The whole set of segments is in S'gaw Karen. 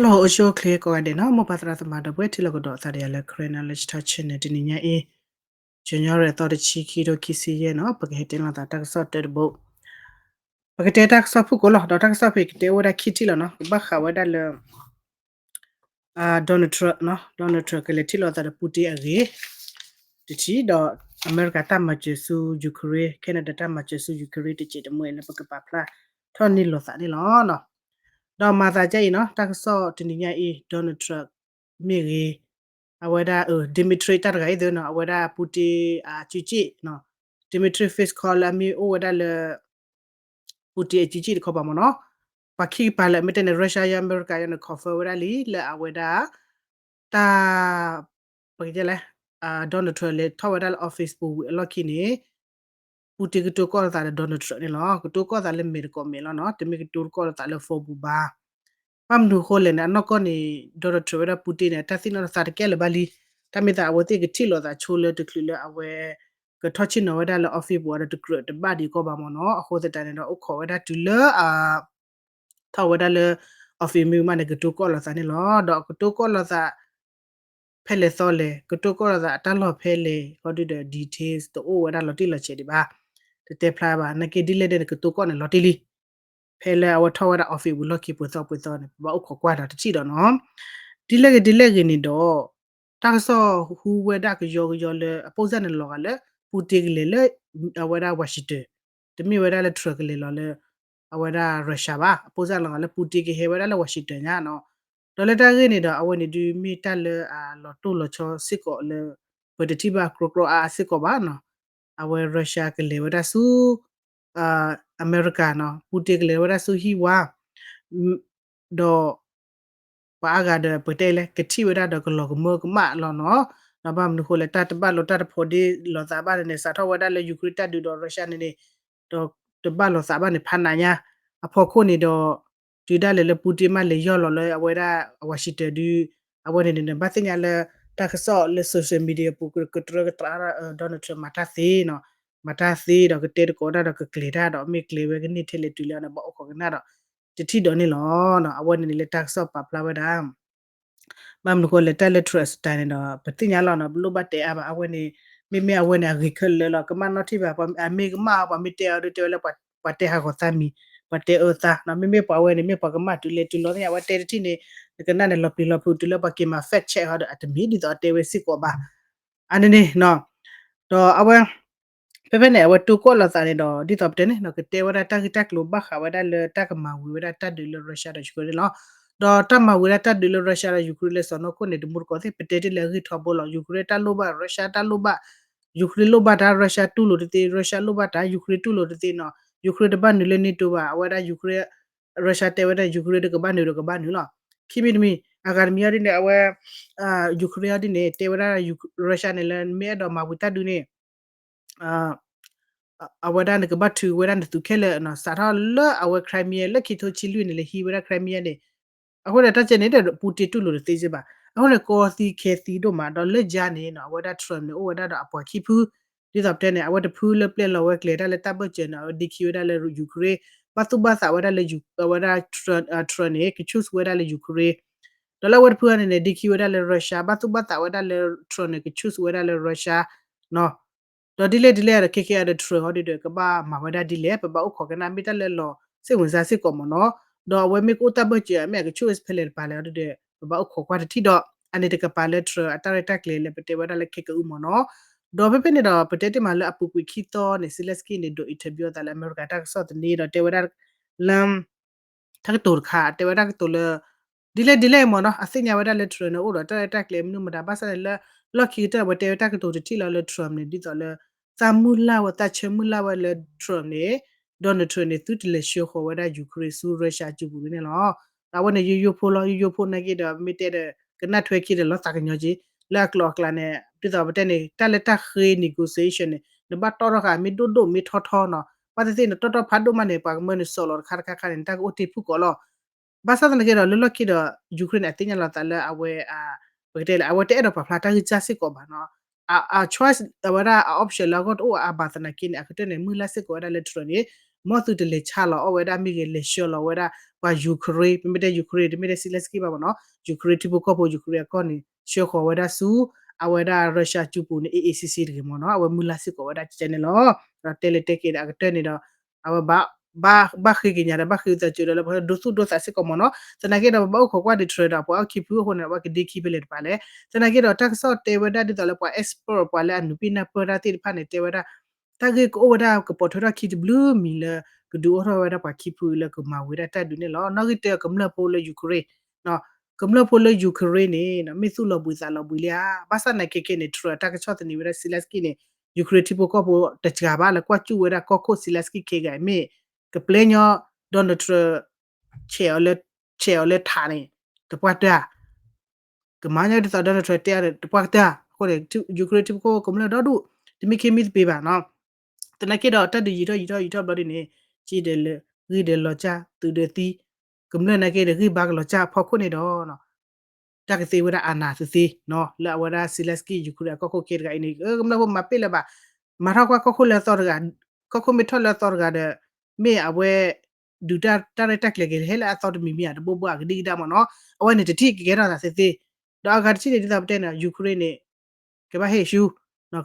Hello အိၣ်ဆူၣ်အိၣ်ချ့ကိးဂၤဒဲးနီၤ, မိၢ်ပၢ်သရၣ်သမါဒီပုၢ်ဝဲၢ် ထံၣ်လိာ်ကဒီးသးဒီးယၤလၢ Karen Knowledge Talk Channel တနံၤညါအံၤ, ဇန်နဝါရီလ သီတဆံ ခံကထိခံဆံယဲၢ်နီၤ, ပကဟဲတဲလီၤသးတၢ်ကစီၣ်တၢတဘိ, ပကတဲတၢ်ကစီၣ်ဖုၣ်ကိာ်လီၤ. ဒီးတၢ်ကစီၣ်ဖဲကတဲအိၣ်ဝဲဒၣ်ခံထံၣ်လီၤနီၤ, ကဘၣ်ဃးဝဲဒၣ်လၢ Donald Trump နီၤ, Donald Trump ကလဲၤထံၣ်လိာ်သးဒီး Putin အဂ့ၢ် တထံၣ်, ဒီးအမဲရကၤတၢ်မၤစၢၤဆူ Ukraine, Canada တၢ်မၤစၢၤဆူ Ukraine တစဲးတမှဲလၢပကပာ်ဖျါထီၣ်န့ၢ်လိာ်သးန့ၣ်လီၤ. ဒီးမၤသးဒ်အံၤနီၤ, တၢ်ကစီၣ်တနံၤညါအံၤ Donald Trump မ့ၢ်ဂ့ၤ, အဝဲဒၣ် Dmitry တၢ်တဂၤအံၤသ့ၣ်နီၤ, အဝဲဒၣ် Putin အစုစ့ၣ်, Dmitry Peskov လၢအမ့ၢ်အိၣ်ဝဲဒၣ်လၢ Putin အစုစ့ၣ်တခီပၤမ့ၢ်နီၤ, ပှၤခံကပၤလၢအမ့ၢ်တဲန့ၣ် Russia ယဲ အမဲရကၤယဲန့ၣ် confirm ဝဲဒၣ်လံ လၢအဝဲဒၣ် တၢ် ပကတဲလဲၣ်, Donald Trump လဲၤထီၣ်ဝဲဒၣ်လၢ office ပူၤဝံၤအလီၢ်ခံန့ၣ် Putin ကတိၤကီၢ်လိာ်သးဒီး Donald Trump န့ၣ်လီၤ. ကတိၤကီၢ်သးလၢမဲာ်တကိးမဲာ်လီၤနီၤ, တမ့ၢ်ကတိၤကီၢ်လိာ်သးလၢ phone ပူၤဘၣ်. ဘၣ်မနုၤအဃိလဲၣ်န့ၣ် အနီၢ်ကီၢ်န့ၣ် Donald Trump ဝဲဒၣ် Putin န့ၣ် တၢ်သ့ၣ်နီၣ်ထီၣ်သးတကဲလၢၤဘၣ်လံ. တၢ်မ့ၢ်သးအဝဲသ့ၣ်ကထံၣ်လိာ်သးဆိလၢတချုးလၢအဝဲ ကထီၣ်ဆ့ၣ်နီၤဝဲဒၣ်လၢ office ပူၤအီၤဒီး တကြၢးတဘၣ်ဒံးကီးဘၣ်မ့ၢ်နီၤ. အဃိသတးန့ၣ်ဒီး အိၣ်ခိးဝဲဒၣ်တုၤလၢအ ထီၣ်ဝဲဒၣ်လၢ office မ့ၢ်မးန့ၣ် ကတိၤကီၢ်လိာ်သးန့ၣ်လီၤ. ဒီးကတိၤကီၢ်လိာ်သး ဖဲလဲၣ်သီလဲၣ်, ကတိၤကီၢ်လိာ်သးအတၢ်လီၢ်ဖဲလဲၣ် ဃီဒုဒီး details တအိၣ်ဝဲဒၣ်လီၤတံၢ်လီၤဆဲးဒံးဘၣ်. တတဲဖျါဘၣ်, နာ်က့ဒ်လဲၣ်ဒ်န့ၣ် ကတိၤကီၢ်န့ၣ်လီၤတံၢ်လံ. ဖဲလၢအဝဲထီၣ်ဝဲဒၣ် office ပူၤလီၢ်ခံပှဲၤသီပှဲၤသီန့ၣ် ပဘၣ်အိၣ်ခိးကွၢ်ဒီးတထံၣ်ဒီးနီၤ. ဒ်လဲၣ်ဂ့ၤဒ်လဲၣ်ဂ့ၤန့ၣ်ဒီး တၢ်ကစီၣ်ဟူဝဲဒၣ်ကယီကယီလၢ အပိၢ်စၢ်န့ၣ်လီၤဂာ်လၢ Putin ကလဲၤလၢ အဝဲဒၣ် Washington, တမ့ၢ်ဝဲဒၣ်လၢ Trump ကလဲၤလီၤလၢ အဝဲဒၣ် Russia ဘၣ်. အပိၢ်စၢ်လီၤဂာ်လၢ Putin ကဟဲဝဲဒၣ်လၢ Washington ညါနီၤ. ဒီးလၢတၢ်ဂ့ၢ်န့ၣ်ဒီး အဝဲန့ၣ်ဒုးမ့ၢ်တၢ်လၢအလီၤတိၢ်လီၤဆီစ့ၢ်ကီးလၢ ပတထံၣ်ဘၣ်ကြီကြီအါအါစ့ၢ်ကီးဘၣ်နီၤ. အဝဲ Russia ကလဲၤဝဲဒၣ်ဆူ အမဲရကၤနီၤ, Putin ကလဲၤဝဲဒၣ်ဆူဟံၣ်ဝါ ဒီး ပှၤအါဂၤဒီး ပတဲလဲၣ် ကထံၣ်ဝဲဒၣ်ဒီးကလီၤကမၢကမၣ်လီၤနီၤ. ဒီးဘၣ်မနုၤဃိလဲၣ် တၢ်တဘၣ်လိာ်တၢ်တဖိးဒ့လိာ်သးဘၣ်န့ၣ်န့ၣ် စးထီၣ်ဝဲဒၣ်လၢ Ukraine တၢ်ဒုးဒီး Russia န့ၣ်န့ၣ် ဒီးတဘၣ်လိာ်သးဘၣ်န့ၣ် ဖးနးညါ အဖီခိၣ်န့ၣ်ဒီး တုၤဒၣ်လဲာ်လၢ Putin မ့ၢ်လဲၤယီၢ်လီၤလၢအဝဲဒၣ် Washington ဒုး အဝဲန့ၣ်န့ၣ် ဘၣ်သ့ၣ်ညါလၢ တၢ်ကစီၣ်လၢ social media ပူၤ ကတြၢကတြါ Donald Trump မၤတၢ်သ့နီၤ, မၤတၢ်သ့ဒီးကတဲသကိးတၢ်ဒီးကကျဲၤတၢ်ဒီး မ့ၢ်ကျဲၤဝဲကန့ၢ်ထဲလဲၣ်တုၤလဲၣ်န့ၣ် ဘၣ်အိၣ်ခိးကနၣ်ဒီး တထံၣ်ဒီးန့ၣ်လီၤ. အဝဲန့ၣ်န့ၣ်လၢတၢ်ကစီၣ်ပာ်ဖျါဝဲဒၣ် ဘၣ်မနုၤဃိလဲၣ် တၢ်လၢ Trump အ style န့ၣ်ဒီး ပသ့ၣ်ညါလီၤနီၤ, ပလိၣ်ဘၣ်တဲအါဘၣ်, အဝဲန့ၣ် မ့မ့ၢ်အဝဲန့ၣ် အဂ့ၤခဲလၢာ်လီၤ, ကမၣ်နီၣ်ထံၣ်ဘၣ်, ပှၤအမ့ၢ်ကမၣ်အီၤ ပှၤမ့ၢ်တဲအီၤဒုးတဲဝဲလၢ ပှၤတဲဟးဂီၤသးမံၤ, ပှၤတဲအၢသးနီၤ, မ့မ့ၢ်ပှၤဝဲန့ၣ် မ့ၢ်ပှၤကမၣ်တုၤလဲၣ်တုၤလီၤသ့ၣ်ညါ အဝဲတဲတထံၣ်န့ၣ် နကနၣ်န့ၣ်လီၤပျံၤလီၤဖုး တုၤလၢပှၤက့ၤမၤ fact check ဟီဒီး အတမ့ၢ်ဒ်သိးအတဲဝဲစ့ၢ်ကီးဘၣ်. အန့ၣ်န့ၣ်နီၤ, ဒီးအဝဲ ဖဲဖဲန့ၣ် အဝဲတိၤကီၢ်လိာ်သးန့ၣ်ဒီး ဒ်သိးပတဲန့ၣ်နီၤ ကတဲဝဲဒၣ်တၢ်ဂ့ၢ်တၢ်ကျိၤဘၣ်ဃးဝဲဒၣ်လၢတၢ်ကမၤဝံၤဝဲဒၣ်တၢ်ဒုးလၢ Russia ဒီး Ukraine န့ၣ်လီၤ. ဒီးတၢ်မၤဝံၤဝဲဒၣ်တၢ်ဒုးလၢ Russia ဒီး Ukraine လၢစီၤနီၢ်ခိၣ်န့ၣ် တမူတကိးသ့ၣ် ပတဲတ့ၢ်လၢအဂ့ၢ်ထီဘိလီၤ. Ukraine တၢ်လိၣ်ဘၣ် Russia တၢ်လိၣ်ဘၣ်, Ukraine လိၣ်ဘၣ်တၢ် Russia တူၢ်လိာ်တသ့, Russia လိၣ်ဘၣ်တၢ် Ukraine တူၢ်လိာ်တသ့နီၤ, Ukraine တဘၣ်နုာ်လၢ NATO ဘၣ်, အဝဲဒၣ် Ukraine, Russia တဲဝဲဒၣ် Ukraine ဒီးကဘၣ်နုာ်ဒီးကဘၣ်နုာ်လီၤ. ခံမံၤတမံၤ အဂၤတမံၤအီၤဒ်န့ၣ် အဝဲ Ukraine အီၤဒ်န့ၣ် တဲဝဲဒၣ် Russia န့ၣ်လၢနမ့ၢ်အဲၣ်ဒိးမၤဝံၤတၢ်ဒုးန့ၣ် အဝဲဒၣ်နကဘၣ်ထုးဝဲဒၣ်နသုးခဲလၢာ်နီၤ, စးထီၣ်လၢအဝဲ Crimea လၢခံထိဆံလွံၢ်န့ၣ် လဲၤဟံးဝဲဒၣ် Crimea န့ၣ်, အဃိန့ၣ် တၢ်ကဲန့ၣ်ဒီး Putin တူၢ်လိာ်တသ့စ့ၢ်ဘၣ်. အဃိန့ၣ် ကီသံခဲသံဒိၣ်မး ဒီးလၢယါန့ၣ်နီၤ အဝဲဒၣ် Trump န့ၣ် အိၣ်ဝဲဒၣ်ဒီးအပှၤခံဖု, ဒ်သိးပတဲန့ၣ် အဝဲတဖုလၢပျဲလီၤဝဲကျဲၤတၢ်လၢတၢ်ဘၢၣ်စၢၤန့ၣ် အဝဲဒ့ခံဝဲဒၣ်လၢ Ukraine, ဘၣ်သူၣ်ဘၣ်သးဝဲဒၣ်လၢ အဝဲဒၣ် Trump န့ၣ် က choose ဝဲဒၣ်လၢ Ukraine, ဒီးလၢအဝဲတဖုန့ၣ်န့ၣ် ဒ့ခံဝဲဒၣ်လၢ Russia, ဘၣ်သူၣ်ဘၣ်သးဝဲဒၣ်လၢ Trump န့ၣ် က choose ဝဲဒၣ်လၢ Russia နီၤ. ဒီးဒ်လဲၣ်ဒ်လဲၣ်ဒီး ခဲကဲအံၤဒီး Trump ဟီဒုဒီး ကဘၣ်မၤဝဲဒၣ်ဒ်လဲၣ် ပဘၣ်အိၣ်ခိးကနၣ် မ့ၢ်တၢ်လၢလီၤ စိတ်ဝင်စား စ့ၢ်ကီးမ့ၢ်နီၤ. ဒီးအဝဲမ့ၢ်ကအိၣ်တၢ်ဘၢၣ်စၢၤ မ့ၢ်အက choose ဖဲလဲၣ်တပၤလဲၣ်ဟီဒုဒီး ပဘၣ်အိၣ်ခိးကွၢ်တထံၣ်ဒီး အန့ၣ်တကပၤလၢ Trump အတၢ်ရဲၣ်တၢ်ကျဲၤလၢပတဲဝဲဒၣ်လၢခဲကအုမ့ၢ်နီၤ. ဒီးဖဲဖဲန့ၣ်ဒီး ပတဲတ့ၢ်မးလၢအပူၤကွံာ်ခံသီန့ၣ် Zelensky န့ၣ် ဒိး interview အသးလၢ အမဲရကၤတၢ်ကစီၣ်သန့ဒီး တဲဝဲဒၣ်လၢ တၢ်ကတိၤတခါ တဲဝဲဒၣ်တၢ်ကတိၤလၢ ဒ်လဲၣ်ဒ်လဲၣ်မ့ၢ်နီၤ အသ့ၣ်ညါဝဲဒၣ်လၢ Trump န့ၣ် အိၣ်ဒီးတၢ်ရဲၣ်တၢ်ကျဲၤမနုၤမတၤ ဘၣ်ဆၣ်န့ၣ်လၢ လီၢ်ခံကတၢၢ် ပတဲဝဲတၢ်ကတိၤတထံၣ်လီၤလၢ Trump န့ၣ် ဒ်သိးလၢ သးမုၢ်လၢ်ဝဲ သးဆၢမုၢ်လၢ်ဝဲလၢ Trump န့ၣ် Donald Trump န့ၣ် သုတလဲၤဆှၢဃီၤဝဲဒၣ် Ukraine ဆူ Russia စုပူၤန့ၣ်လီၤ. အဝဲန့ၣ် ယိယိဖိလီၤ ယိယိဖိနာ်က့ဒီး မ့ၢ်တဲဒီး ကနၣ်ထွဲခံဒီးလီၤသးကညီၤက့ၤ လၢအကျိၤအကျဲန့ၣ် ဒ်သိးပတဲန့ၣ် တၢ်လၢတၢ်ဃ့ negotiation န့ၣ် နဘၣ်တီၣ်ထီၣ်ဃာ် မ့ၢ်ဒိၣ်ဒိၣ်မ့ၢ်ထီထီနီၤ ဘၣ်သ့ၣ်သ့ၣ်န့ၣ် တီၣ်ထီၣ်ဖးဒိၣ်မးန့ၣ် ပှၤကမၢနုာ်စီၤလီၤတခါတခါခါန့ၣ် နတၢ်ကအိၣ်တ့ၢ်ဖုၣ်ကိာ်လီၤ. ဘၣ်ဆၣ်သနာ်က့ဒီး လၢလီၢ်ခံဒီး Ukraine န့ၣ် အသ့ၣ်ညါလီၤသးလၢအဝဲ ပကတဲလၢ အဝဲတအဲၣ်ဒိးပာ်ဖျါတၢ်ဂံၢ်စၢ်စ့ၢ်ကီးဘၣ်နီၤ. အ choice အဝဲဒၣ်အ option လၢအဂီၢ်တအိၣ်အါဘၣ်သနာ်က့န့ၣ် အကတၢၢ်န့ၣ် မုၢ်လၢ်စ့ၢ်ကီးဝဲဒၣ်လၢ Trump န့ၣ် မ်သုတလဲၤဆါလီၤအီၣ်ဝဲဒၣ်မ့ၢ်ဂ့ၤ လဲၤဆှၢလီၤဝဲဒၣ် ပှၤ Ukraine မ့မ့ၢ်တဲ Ukraine တမ့ၢ်တဲ Zelensky ဘၣ်မ့ၢ်နီၤ Ukraine ထံဖိကီၢ်ဖိ Ukraine အကီၢ်န့ၣ် ဆှၢဃီၤဝဲဒၣ်ဆူ အဝဲဒၣ် Russia ကၠူပူၤန့ၣ် အ့ၣ်အ့ၣ်ဆ့ဆ့တဂ့ၤမ့ၢ်နီၤ အဝဲမုၢ်လၢ်စ့ၢ်ကီးဝဲဒၣ်ကဲန့ၣ်လီၤ. ဒီးတဲလဲၤတဲက့ၤဒီးအကတၢၢ်န့ၣ်ဒီး အဝဲ ဘၣ်ဃ့ကညးဒီးဘၣ်ဃ့သးစၢၤဒီးလၢပှၤဒိသူၣ်ဒိသးစ့ၢ်ကီးမ့ၢ်နီၤ သနာ်က့ဒီးပဘၣ်အိၣ်ခိးကွၢ်ဒံး Trump ဒီးပှၤအိၣ်ခံဖုအဃိန့ၣ် အဝဲကဒ့ခံဖဲလဲၣ်တပၤလဲၣ် သနာ်က့ဒီးတၢ်ကစီၣ်တဲဝဲဒၣ်ဒ်သိးလၢပှၤ expert ပှၤလၢအနုာ်ပံနၢ်ပၢၢ်တၢ်သ့ၣ်တဖၣ်န့ၣ် တဲဝဲဒၣ် တၢ်ဂ့ၢ်ကအိၣ်ဝဲဒၣ်ကပိာ်ထွဲထီၣ်ခံတဘျုးမံၤလၢ ကဒုးအိၣ်ထီၣ်ဝဲဒၣ်ပှၤခံဖုလၢကမၤဝဲဒၣ်တၢ်ဒုးန့ၣ်လီၤ. နီၣ်ဂံၢ်တၢကမျၢၢ်ဖိလၢ Ukraine ကမျၢၢ်ဖိလၢ Ukraine န့ၣ် မ့ၢ်သူၣ်လီၤဘှံးသးလီၤဘှံးလံဧါ ဘၣ်ဆၣ်သနာ်က့ခဲကနံၣ်န့ၣ် Trump တၢ်ကဆီၣ်သနံးဝဲဒၣ် Zelensky န့ၣ် Ukraine ထံဖိကီၢ်ဖိတစှၤဘၣ်လၢကွၢ်စူၣ်ဝဲဒၣ်ကီၢ်ခိၣ် Zelensky ခဲဂၤမ့ၢ် ကပျဲညီ Donald Trump ဆဲးအီၤလၢ ဆဲးအီၤလၢထးန့ၣ် တပှၢ်တၢၢ် ကမၤညီဒ်သိး Donald Trump တဲအီၤန့ၣ် တပှၢ်တၢၢ်အဃိန့ၣ် Ukraine ထံဖိကီၢ်ဖိကမျၢၢ်ဒီဒူၣ် တမ့ၢ်ခ့မ့ၢ်သပ့ၤဘၣ်နီၤ သနာ်က့ဒီးတၢ်ဒုးယံာ်ထီၣ်ယံာ်ထီၣ်ယံာ်ထီၣ်ဘျီဒ်န့ၣ် က့ဒီးလၢ ဂ့ၢ်ဒီးလီၤစၢ် သုးဒီးသံ ကမျၢၢ်နာ်က့ဒီးဂံၢ်ဘါကလီၤစၢ်အဖီခိၣ်န့ၣ်ဒီး တၢ်ကသ့ဝဲဒၣ်အနးသ့သ့နီၤ လၢအဝဲဒၣ် Zelensky Ukraine အကီၢ်ခိၣ်ခဲတဂၤအံၤန့ၣ် ကမျၢၢ်ဖိမၤပ့ၢ်လၢၤဘၣ် မၤထီၣ်ကွၢ်ကီၢ်ခိၣ်လၢအသီတဂၤ ကီၢ်ခိၣ်မ့ၢ်ထီၣ်လၢအသီတဂၤဒီး မ့ၢ်အဝဲ ဒုးတၢ်ရဲၣ်တၢ်ကျဲၤက့ၤဟဲလၢအသီတမံၤမံၤဧါ တဘိဘိဧါ ကဒံကဒါမ့ၢ်နီၤ အဝဲန့ၣ်တထံၣ်ကကဲထီၣ်သးသ့သ့ ဒီးအဂၤတထံၣ်န့ၣ်ဒ်သိးပတဲန့ၣ် Ukraine န့ၣ် ကဘၣ်ဟ့ၣ်ဆူ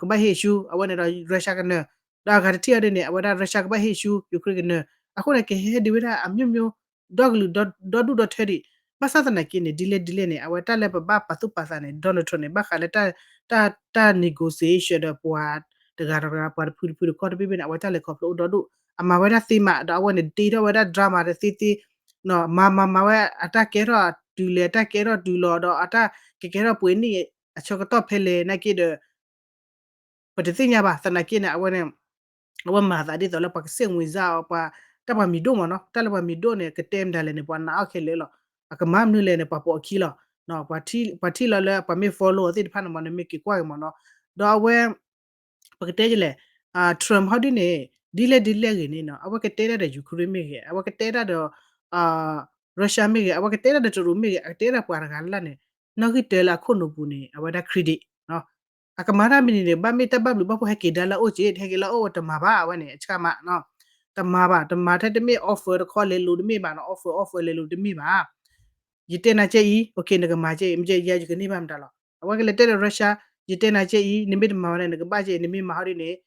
ကဘၣ်ဟ့ၣ်ဆူ အဝဲန့ၣ်ဒီး Russia ကနၢၤ ဒီးအဂၤတထံၣ်အီၤဒ်န့ၣ် အဝဲဒၣ် Russia ကဘၣ်ဟ့ၣ်ဆူ Ukraine ကနၢၤ အဃိန့ၣ် ကဟဲဒုးဝဲဒၣ်အမျိုးမျိုး ဒီကလုာ်ဒီဒူၣ်ဒီထၢဒံး ဘၣ်ဆၣ်သနာ်က့န့ၣ် ဒ်လဲၣ်ဒ်လဲၣ်န့ၣ် အဝဲတၢ်လၢပဘၣ်ပာ်သူၣ်ပာ်သးန့ၣ် Donald Trump န့ၣ် ဘၣ်ဃးလၢ တၢ် negotiation ဒီးပှၤတဂၤဒီးတဂၤ ပှၤတဖုတဖုတခီတဘ့ၣ်ဘ့ၣ်န့ၣ် အဝဲတၢ်လဲၤခီဖျိအိၣ်ဒီဒူၣ် အမၤဝဲဒၣ်သ့မး ဒီးအဝဲန့ၣ် တ့ထီၣ်ဝဲဒၣ် drama တသ့သ့ မၤမၤမၤဝဲ အတၢ်ကဲထီၣ်တုၤလဲၤ အတၢ်ကဲထီၣ်တုၤလီၤ ဒီးအတၢ်ကကဲထီၣ်ပှဲၤနံၣ်အဆၢကတီၢ်ဖဲလဲၣ်နာ်က့ဒီး ပတသ့ၣ်ညါဘၣ် သနာ်က့န့ၣ် အဝဲန့ၣ် အဝဲမၤသးဒ်သိးလၢပှၤကစဲးဝံၤစၢ်အီၤ ပှၤ တၢ်ပှၤမံၤဒိၣ်မ့ၢ်နီၤ တၢ်လၢပှၤမံၤဒိၣ်န့ၣ် ကတဲမတၤလဲၣ်န့ၣ် ပှၤနာ်အီၤခဲလၢာ်လီၤ အကမၤမနုၤလဲၣ်န့ၣ် ပှၤပိာ်အခံလီၤ ပှၤထံၣ်လီၤလၢပှၤမ့ၢ် follow အီၤသ့ၣ်တဖၣ်န့ၣ်မ့ၢ် နမ့ၢ်က့ၤကွၢ်က့ၤမ့ၢ်နီၤ ဒီးအဝဲ ပကတဲဒ်လဲၣ် Trump ဟီဒ်န့ၣ် ဒ်လဲၣ်ဒ်လဲၣ်ဂ့ၤန့ၣ်နီၤ အဝဲကတဲဒၣ်ဒီး Ukraine မ့ၢ်ဂ့ၤ အဝဲကတဲဒၣ်ဒီး Russia မ့ၢ်ဂ့ၤ အဝဲကတဲဒၣ်ဒီးတရူးမ့ၢ်ဂ့ၤ အကတဲဒၣ်ပှၤတဂၤလၢ်လၢ်န့ၣ် နီၣ်ဂံၢ်တၢလၢအခိၣ်နူာ်ပူၤန့ၣ် အဝဲဒၣ် credit အကမၤတၢ်မနုၤန့ၣ် ဘၣ်မ့ၢ်တၢ်ဘၣ်ဘျုးဘၣ်ဖှိၣ်ဟဲက့ၤဒါလၢအအိၣ်က့ ဟဲက့ၤလၢအအိၣ်ဝဲတမၤဘၣ် အဝဲန့ၣ် အဆၢမး တမၤဘၣ် တမၤထဲတမ့ၢ် offer တခီလဲၤလိၤတမ့ၢ်ဘၣ်နီၤ offer offer လဲၤလိၤတမ့ၢ်ဘၣ် ယတဲနၤကဲအံၤ okay နကမၤကဲအံၤ မ့ၢ်ကဲယဲယကန့ၢ်ဘၣ်မတၤလီၤ အဝဲကလဲၤတဲဒီး Russia ယတဲနၤကဲအံၤ နမ့ၢ်တမၤဝဲန့ၣ် နကဘၣ်ကဲအံၤ နမ့ၢ်မၤဟီဒ်န့ၣ်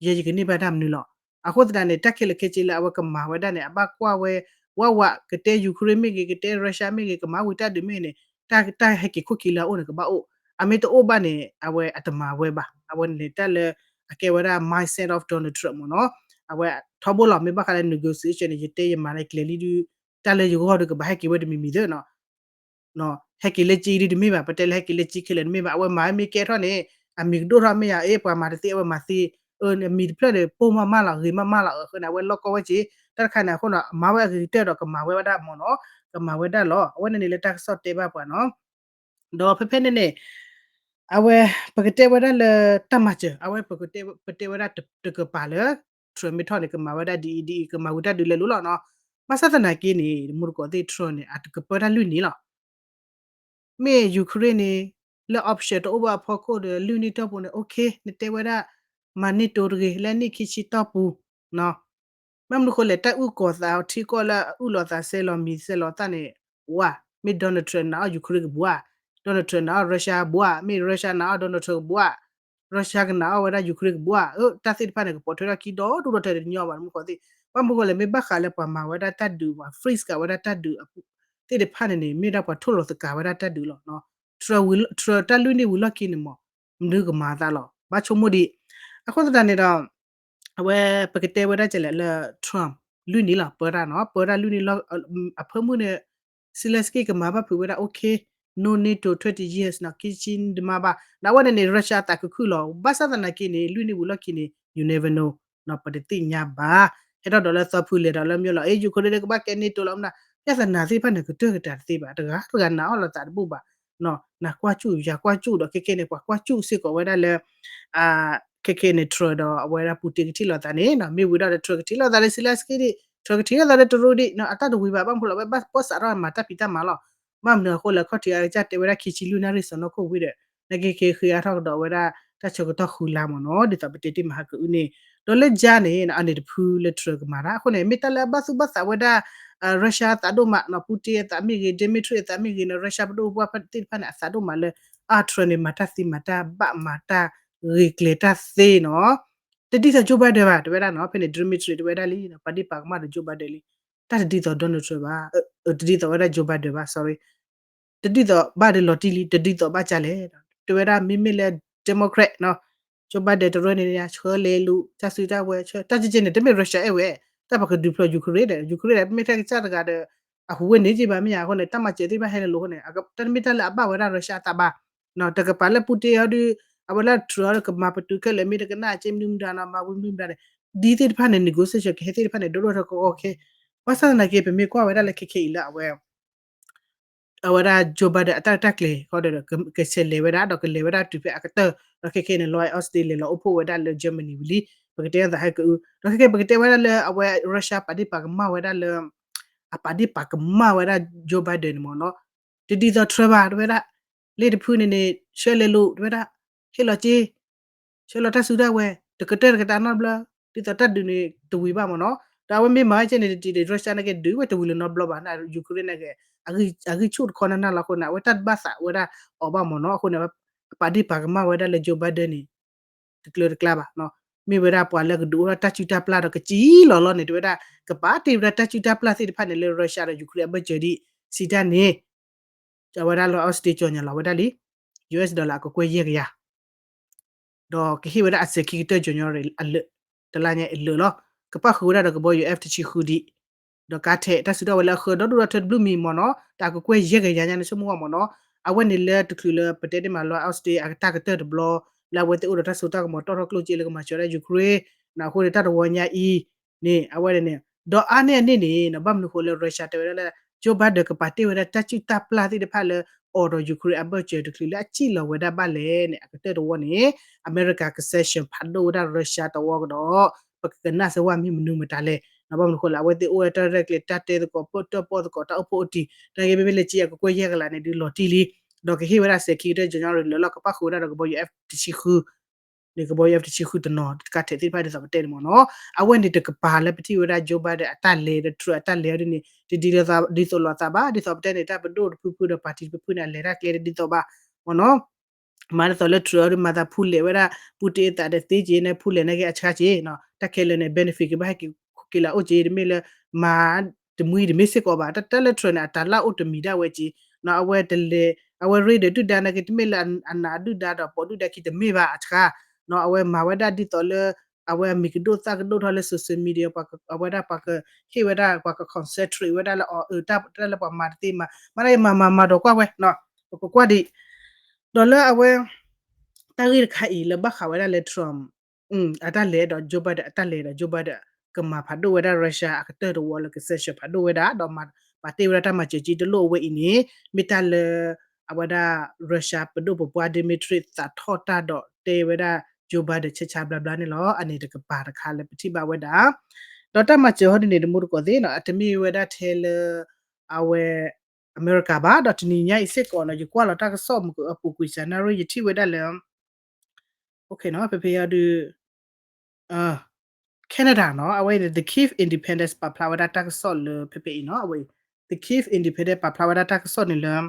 ယဲယကန့ၢ်ဘၣ်တၢ်မနုၤလီၤ အဃိသတးန့ၣ် တၢ်ခဲလၢာ်ခဲဆ့လၢအဝဲကမၤဝဲဒၣ်န့ၣ် အဘၣ်ကွၢ်ဝဲ ဝးဝး ကတဲ Ukraine မ့ၢ်ဂ့ၤ ကတဲ Russia မ့ၢ်ဂ့ၤ ကမၤဝံၤတၢ်ဒုးမ့ၢ်ဂ့ၤန့ၣ် တၢ် တၢ်ဟဲက့ၤခိၣ်ခံလၢအအိၣ်န့ၣ် ကဘၣ်အိၣ် အမ့ၢ်တအိၣ်ဘၣ်န့ၣ် အဝဲအတမၤဝဲဘၣ် အဝဲန့ၣ်တၢ်လၢ အကဲဝဲဒၣ် mindset of Donald Trump မ့ၢ်နီၤ အဝဲထီဘိလီၤ မ့ၢ်ဘၣ်ဃးလၢ negotiation န့ၣ် ယတဲယမၤန့ၣ်ကျဲၤလံဒု တၢ်လၢယဂီၢ်ဒီးကဘၣ်ဟဲက့ၤဝဲတမံၤမံၤသ့နီၤ ဟဲက့ၤလၢကၠံဒ်တမ့ၢ်ဘၣ် ပတဲလၢဟဲက့ၤလၢကၠံခဲလၢာ်တမ့ၢ်ဘၣ် အဝဲမၤဝဲမ့ၢ်ကဲထီၣ်န့ၣ် အမံၤကဒိၣ်ထီၣ်မ့ၢ်ယၤ အ့ ပှၤမၤတသ့ အဝဲမၤသ့ အမံၤတဖျၢၣ်န့ၣ် ပိၢ်မးမးလီၤ ဂ့ၤမးမးလီၤ အဃိန့ၣ် အဝဲလီၢ်ကီဝဲက့ၤ တၢ်တခါန့ၣ် အဃိန့ၣ် မၤဝဲအဂ့ၤကတၢၢ်ဒီးကမၤဝဲဒၣ်မ့ၢ်နီၤ ကမၤဝဲဒၣ်လီၤ အဝဲန့ၣ်န့ၣ်လၢတၢ်ကစီၣ်တဲဘၣ်ပှၤနီၤ ဒီးဖဲဖဲန့ၣ်န့ၣ် အဝဲ ပကတဲဝဲဒၣ်လၢတၢ်မၤစၢၤ အဝဲပကတဲ ပတဲဝဲဒၣ်တကပၤလၢ Trump မ့ၢ်ထီၣ်န့ၣ် ကမၤဝဲဒၣ်ဒ်အံၤဒ်အံၤ ကမၤဝံၤတၢ်ဒုးလဲၤလိၤလီၤနီၤ ဘၣ်ဆၣ်သနာ်က့န့ၣ် မူတကိးသ့ၣ် Trump န့ၣ် အတကပၢတၢ်လွံၢ်နံၣ်လီၤ မ့ၢ် Ukraine န့ၣ် လၢ option တအိၣ်ဘၣ်အဖီခိၣ်ဒီး လွံၢ်နံၣ်တီၢ်ပူၤန့ၣ် okay နတဲဝဲဒၣ် မၤ NATO တဂ့ၤ လၢနံၣ်ခံဆံတီၢ်ပူၤ ဘၣ်မနုၤဃိလဲၣ် တၢ်အုၣ်ကီၤသးထံကီၢ်လၢအအုၣ်လီၤသးစဲလီၤမံၤစဲလီၤသၣ်န့ၣ် ဘၣ် မ့ၢ် Donald Trump နာ်အီၤ Ukraine ကဘၣ် Donald Trump နာ်အီၤ Russia ဘၣ် မ့ၢ် Russia နာ်အီၤ Donald Trump ကဘၣ် Russia ကနာ်အီၤဝဲဒၣ် Ukraine ကဘၣ် တၢ်သ့ၣ်တဖၣ်န့ၣ် ကပိာ်ထွဲထီၣ်ခံဒီဒူၣ်ဒီထၢတညီဘၣ် မူခိၣ်သ့ၣ် ဘၣ်မနုၤဃိလဲၣ် မ့ၢ်ဘၣ်ဃးလၢပှၤမၤဝဲဒၣ်တၢ်ဒုး ပှၤ freeze ကးဝဲဒၣ်တၢ်ဒုး သ့ၣ်တဖၣ်န့ၣ်န့ၣ် မ့ၢ်ဒၣ်ပှၤထိၣ်လီၤသကၤဝဲဒၣ်တၢ်ဒုးလီၤ Trump တၢ်လွံၢ်နံၣ်ဝံၤလီၢ်ခံန့ၣ်မး မနုၤကမၤအသးလီၤ ဘၣ်ဆိကမိၣ်ဒံး အဃိသတးန့ၣ်ဒီး အဝဲ ပကတဲဝဲဒၣ်ကလဲၣ်လၢ Trump လွံၢ်နံၣ်လီၤ ပၢတၢ်နီၤ ပၢတၢ်လွံၢ်နံၣ်လီၤ အဖၢမုၢ်န့ၣ် Zelensky ကမၤဘၣ်ဖုးဝဲဒၣ် okay no NATO twenty years နီၤ ခံဆံတမၤဘၣ် ဒီးအဝဲန့ၣ်န့ၣ် Russia သးခုခုလီၤ ဘၣ်ဆၣ်သနာ်က့န့ၣ် လွံၢ်နံၣ်ဝံၤလီၢ်ခံန့ၣ် you never know နီၤ ပတသ့ၣ်ညါဘၣ် ဟဲထီၣ်ဒီးလၢသီဖုလဲၤဒီးလၢမ့ၢ်လီၤ အ့ Ukraine န့ၣ်ကဘၣ်ကဲ NATO လီၤမနုၤ ပြဿနာသ့ၣ်တဖၣ်န့ၣ် ကတၢၢ်ကတၢၢ်တသ့ဘၣ် တဂၤတဂၤနာ်အီၤလီၤသးတဘူၣ်ဘၣ် နကွၢ်စူၣ်ယကွၢ်စူၣ်ဒီး ခဲကဲန့ၣ် ပှၤကွၢ်စူၣ်စ့ၢ်ကီးဝဲဒၣ်လၢ ခဲကဲန့ၣ် Trump ဒီးအဝဲဒၣ် Putin ကထံၣ်လိာ်သးန့ၣ် မ့ၢ်ဝံၤဒီး Trump ကထံၣ်လိာ်သးဒီး Zelensky ဒံး Trump ကထံၣ်လိာ်သးဒီးတရူးဒံး အတၢ်တဝံၤဘၣ် ဘၣ်မနုၤဃိလီၤ ဝဲဘၣ်ပီၣ်စးထီၣ်မၤတၢ်ဖံးတၢ်မၤလီၤ ဘၣ်မနုၤအဃိလဲၣ် ခီၣ်ထံးအကစၢ်တဲဝဲဒၣ် ခံဆံလွံၢ်နၣ်ရံၣ်စီၤနီၢ်ခိၣ်ဝံၤဒီး နက့ၤက့ၤဃ့အါထီၣ်ကဒီးဝဲဒၣ် တၢ်ဆၢကတီၢ်ဃုလါမ့ၢ်နီၤ ဒ်သိးပတဲတ့ၢ်မဟါကအုန့ၣ် ဒီးလၢယါန့ၣ် အန့ၣ်တဖုလၢ Trump ကမၤတၢ်အဃိန့ၣ် မ့ၢ်တၢ်လၢအဘၣ်သူၣ်ဘၣ်သးဝဲဒၣ် Russia အသးဒိၣ်မးနီၤ Putin အသးမ့ၢ်ဂ့ၤ Dmitry အသးမ့ၢ်ဂ့ၤနီၤ Russia ပဒိၣ်ပပှၢ်သ့ၣ်တဖၣ်န့ၣ် အသးဒိၣ်မးလၢ အါ Trump န့ၣ် မၤတၢ်သ့မၤတၢ်ဘၣ်မၤတၢ်ဂ့ၤကျဲၤတၢ်သ့နီၤ တဒ်သိး Joe Biden ဘၣ် တဲဝဲဒၣ်နီၤ ဖဲန့ၣ် Dmitry တဲဝဲဒၣ်လံ ပာ်ဒ့ၣ်ပာ်ကမၣ်ဒီး Joe Biden လံ တၢ်တဒ်သိး Donald Trump ဘၣ် တဒ်သိးဝဲဒၣ် Joe Biden ဘၣ် sorry တဒ်သိးဘၣ်ဒီးလီၤတံၢ်လံ တဒ်သိးဘၣ်ကလဲၣ် တဲဝဲဒၣ်မ့မ့ၢ်လၢ Democrat နီၤ Joe Biden တရၢန့ၣ် ဆှၢလဲၤလူၤ တၢ်စုတၢ်ဝဲၤဆှၢ တၢ်ကကဲန့ၣ် တမ့ၢ် Russia အဲၣ်ဝဲ တၢ်ပှၤကဒုးဖျိး Ukraine ဒီး Ukraine ဒီး မ့ၢ်ထဲကစၢ်တဂၤဒီး အဟူးဝဲန့ၣ်က့ဘၣ်မ့ၢ်ဧါ အဃိန့ၣ် တၢ်မၤစၢၤသ့ၣ်တဖၣ်ဟဲလၢာ်လီၤအဃိန့ၣ် တၢ်တမ့ၢ်တၢ်လၢအဘၣ်ဝဲဒၣ် Russia အသးဘၣ် တကပၤလၢ Putin အီၤဒုး အဝဲလၢ Trump အီၤဒုး ကမၤပတုာ်ခဲလၢာ်မ့ၢ်တကနၣ်က့မနုၤမတၤနီၤ မၤဝံၤမနုၤမတၤန့ၣ် ဒ်သ့ၣ်တဖၣ်န့ၣ် negotiation ကဟဲသ့ၣ်တဖၣ်န့ၣ် ဒိၣ်ဒိၣ်ထီၣ်ကီကီခဲ ဘၣ်ဆၣ်သနာ်က့ ပမ့ၢ်ကွၢ်ဝဲဒၣ်လၢခဲခဲအံၤလၢအဝဲ အဝဲဒၣ် Joe Biden အတၢ်တၢ်ကျဲၤဃီဒီး ကဆဲးလဲၤဝဲဒၣ် ဒီးကလဲၤဝဲဒၣ်တုၤဖဲအကတၢၢ် ဒီးခဲခဲန့ၣ် Lloyd Austin လဲၤလီၤအိၣ်ဖှိၣ်ဝဲဒၣ်လၢ Germany ဝံၤလံ ပကတဲသးဟဲကအု ဒီးခဲခဲ ပကတဲဝဲဒၣ်လၢအဝဲ Russia ပာ်ဒ့ၣ်ပာ်ကမၣ်ဝဲဒၣ်လၢ အပာ်ဒ့ၣ်ပာ်ကမၣ်ဝဲဒၣ် Joe Biden န့ၣ်မ့ၢ်နီၤ တဒ်သိး Trump ဘၣ် တဲဝဲဒၣ် လ့ၣ်တဖုန့ၣ်န့ၣ် ဆှၢလဲၤလိာ် တဲဝဲဒၣ် ဟ့ၣ်လီၤက့ ဆှၢလီၤတၢ်စုတၢ်ဝဲၤ တကတၢၢ်တကတၢၢ်နီတဘျီ ဒ်သိးတၢ်ဒုးန့ၣ်တဝံၤဘၣ်မ့ၢ်နီၤ ဒီးအဝဲမ့ၢ်မၤဝဲကဲန့ၣ်တထံၣ်ဒီး Russia န့ၣ်က့ဒုးဝဲတဝံၤလၢၤနီတဘျီဘၣ် Ukraine န့ၣ်က့ အဂံၢ်ဆူၣ်တခီနၢ်နၢ်လီၤအဃိန့ၣ် အဝဲတၢ်တဘၣ်သးဝဲဒၣ်အီၤဘၣ်မ့ၢ်နီၤ အဃိန့ၣ် အပာ်ဒ့ၣ်ပာ်ကမၣ်ဝဲဒၣ်လၢ Joe Biden န့ၣ် တကျၢၤတကျါဘၣ် မ့ၢ်ဝဲဒၣ်ပှၤလၢကဒုးအိၣ်ထီၣ်တၢ်စုၣ်တၢ်ပျၢ်ဒီးကစံလီၤလီၤန့ၣ် တဲဝဲဒၣ် ကပာ်တ့ၢ်ဝဲဒၣ်တၢ်စုၣ်တၢ်ပျၢ်သ့ၣ်တဖၣ်န့ၣ်လၢ Russia ဒီး Ukraine အဘၢၣ်စၢၤဒံး စံးတၢ်န့ၣ် အဝဲဒၣ်လၢ Austin ကၠီၣ်ညါလီၤဝဲဒၣ်လံ US dollar အကကွဲၢ်ယဲၢ်ကယၤ ဒီးကဟ့ၣ်ဝဲဒၣ်အစဲးခံကတၢၢ် January အလၢာ် တလါညါအလၢာ်လီၤ ကပၣ်ဃုာ်ဝဲဒၣ်ဒီးကဘီယူၤ F တဆံဃုဒံး ဒီးကါထဲး တၢ်စုတၢ်ဝဲၤလၢအဃၢဒီဒူၣ်ဒီထၢတဘျုးမံၤမ့ၢ်နီၤ တၢ်ကကွဲၢ်ယဲၢ်ကယၤညါန့ၣ် ဆိကမိၣ်ဝဲမ့ၢ်နီၤ အဝဲန့ၣ်လၢတချုးလၢပတဲတ့ၢ်မးလၢ Austin အကတၢၢ်ကတၢၢ်တဘျီ လၢအဝဲသ့ၣ်အိၣ်ဒီးတၢ်စိတၢ်ကမီၤတီၢ်ထီၣ်ကျိၣ်စ့လၢကမၤစၢၤဝဲဒၣ် Ukraine န့ၣ် အဃိန့ၣ် တၢ်တဝီညါအံၤန့ၣ် အဝဲန့ၣ် ဒီးအါန့ၢ်အန့ၣ်န့ၣ် ဘၣ်မနုၤဃိလၢ Russia တဲဝဲဒၣ်လၢ Joe Biden ကပာ်တ့ၢ်ဝဲဒၣ်တၢ်စုၣ်တၢ်ပျၢ်သ့ၣ်တဖၣ်လၢ အိၣ်ဒီး Ukraine အဘၢၣ်စၢၤတချုးလၢအစံၣ်လီၤဝဲဒၣ်ဘၣ်လဲၣ်န့ၣ် အကတၢၢ်တဝီန့ၣ် အမဲရကၤက sanction ဖးဒိၣ်ဝဲဒၣ် Russia တဝီကဒီး ပကကနၣ်စ့ၢ်ဝဲမ့ၢ်မနုၤမတၤလဲၣ် ဘၣ်မနုၤဃိလၢ အဝဲသ့ၣ်အိၣ်ဝဲတၢ်ရဲၣ်ကျဲၤတၢ်တဲသကိး ပၢၢ်တၢၣ်ပီၣ်သကိး တၢ်အိၣ်ဖှိၣ်အိၣ်တံၢ် တၢ်ဂ့ၢ်မ့မ့ၢ်လၢကံအကကွဲၢ်ယဲၢ်ကလးန့ၣ် ဒုးလီၤတံၢ်လံ ဒီးကဟ့ၣ်ဝဲဒၣ်စဲးခံကတၢၢ် January လၢလီၤကပၣ်ဃုာ်ဝဲဒၣ်ဒီးကဘီယူၤ F တဆံဃု န့ၣ် ကဘီယူၤ F တဆံဃုတနီၤ တကါထဲးသ့ၣ်တဖၣ်ဒ်သိးပတဲန့ၣ်မ့ၢ်နီၤ အဝဲန့ၣ်တကပၤလၢပထံၣ်ဝဲဒၣ် Joe Biden အတၢ်လဲၤဒီး Trump အတၢ်လဲၤအီၤဒ်န့ၣ် တဒ်သိးလိာ်သးဘၣ် ဒ်သိးပတဲန့ၣ် တၢ်ပဒိၣ်တဖုဖုဒီး party တဖုဖုန့ၣ် အလဲၤတၢ်ကျဲတဒ်သိးဘၣ်မ့ၢ်နီၤ မၤဒ်သိးလၢ Trump အီၤဒ်မၤသးဖူလဲၣ်ဝဲဒၣ် Putin အသးဒီးသ့က့ၤန့ၣ် ဖူလဲၣ်န့ၣ်က့ၤအဆါက့ၤ တၢ်ခဲလၢာ်န့ၣ် benefit က့ၤဘၣ်ဟဲက့ၤက့ၤလၢအအိၣ်က့ၤ တမ့ၢ်လၢ မၤတမှံတမ့ၢ်စ့ၢ်ကီးဘၣ် တၢ်လၢ Trump န့ၣ် အတၢ်လၢအိၣ်တမံၤဒၣ်ဝဲက့ၤ အဝဲတလဲၤ အဝဲရ့ဒီးဒုၣ်ဒါန့ၣ်က့ၤ တမ့ၢ်လၢအနာ်ဒုၣ်ဒါဒီးပိာ်ဒုၣ်ဒါခံတမ့ၢ်ဘၣ်အဆါ အဝဲမၤဝဲဒၣ်ဒ်သိးလၢ အဝဲအမံၤကဒိၣ်သၣ်ကဒိၣ်ထီၣ်လၢ social media အဝဲဒၣ်ပှၤကဟ့ၣ်ဝဲဒၣ်ပှၤက concentrate ဝဲဒၣ်လၢအီၤ အတၢ်လၢပှၤမၤတသ့မၤ မၤဒ်အံၤမၤမၤမၤဒီးကွၢ်ဝဲ ပကကွၢ်ဒံး ဒီးလၢအဝဲ တၢ်ဂ့ၢ်တခါအံၤလၢဘၣ်ဃးဝဲဒၣ်လၢ Trump အတၢ်လဲၤဒီး Joe Biden အတၢ်လဲၤဒီး Joe Biden ကမၤဖးဒိၣ်ဝဲဒၣ် Russia အကတၢၢ်တဝီလၢက sanction ဖးဒိၣ်ဝဲဒၣ် ဒီးမၤပာ်တ့ၢ်ဝဲဒၣ်တၢ်မၤစၢၤက့တလိၣ်အဝဲအံၤန့ၣ် မ့ၢ်တၢ်လၢ အဝဲဒၣ် Russia ပဒိၣ်ပပှၢ် Dmitry သးထီၣ်တၢ်ဒီးတဲဝဲဒၣ် Joe Biden ဆဲးဆါဘျါဘျါန့ၣ်လီၤ. အန့ၣ်တကပၤတခါလၢပထံၣ်ဘၣ်ဝဲဒၣ် ဒီးတၢ်မၤစၢၤဟီဒ်န့ၣ် တမူတကိးသ့ၣ်နီၤ အတမ့ၢ်ဝဲဒၣ်ထဲလၢ အဝဲ အမဲရကၤဘၣ် ဒီးတနံၤညါအံၤစ့ၢ်ကီးနီၤ ယကွၢ်လီၤတၢ်ကစီၣ်မုၢ်ကပူၤကွံာ်စးနၣ်ရံၣ် ယထံၣ်ဝဲဒၣ်လၢ ဖဲဖဲအံၤဒုး Canada နီၤ အဝဲ The Kyiv Independent ပာ်ဖျါဝဲဒၣ်တၢ်ကစီၣ်လၢဖဲဖဲအံၤနီၤ အဝဲ The Kyiv Independent ပာ်ဖျါဝဲဒၣ်တၢ်ကစီၣ်န့ၣ်လၢ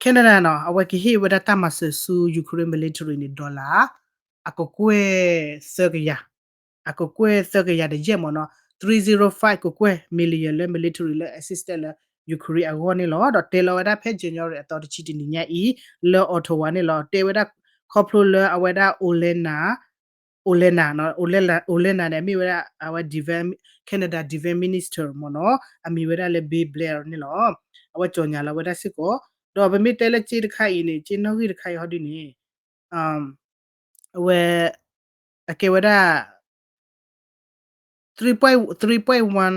Canada နီၤ အဝဲကဟ့ၣ်ဝဲဒၣ်တၢ်မၤစၢၤဆူ Ukraine military န့ၣ် dollar အကကွဲၢ်သၢကယၤ အကကွဲၢ်သၢကယၤတယဲၢ်မ့ၢ်နီၤ three zero five ကကွဲၢ် million လၢ military လၢ assistance လၢ Ukraine အဂီၢ်န့ၣ်လီၤ. ဒီးတဲလီၤဝဲဒၣ်ဖဲ January အသီတဆံတနံၤညါအံၤ လၢ Ottawa န့ၣ်လီၤ. တဲဝဲဒၣ်ခီဖျိလၢအဝဲဒၣ် Olena Olena နီၤ Olena န့ၣ် အမ့ၢ်ဝဲဒၣ်အဝဲ Canada Defense Minister မ့ၢ်နီၤ အမံၤဝဲဒၣ်လၢ Bill Blair န့ၣ်လီၤ. အဝဲကၠီၣ်ညါလီၤဝဲဒၣ်စ့ၢ်ကီး ဒီးပမ့ၢ်တဲလၢက့တခါအံၤန့ၣ် က့နီၣ်ဂံၢ်တခါအံၤဟီဒ်န့ၣ် အဝဲ အကဲဝဲဒၣ် three point one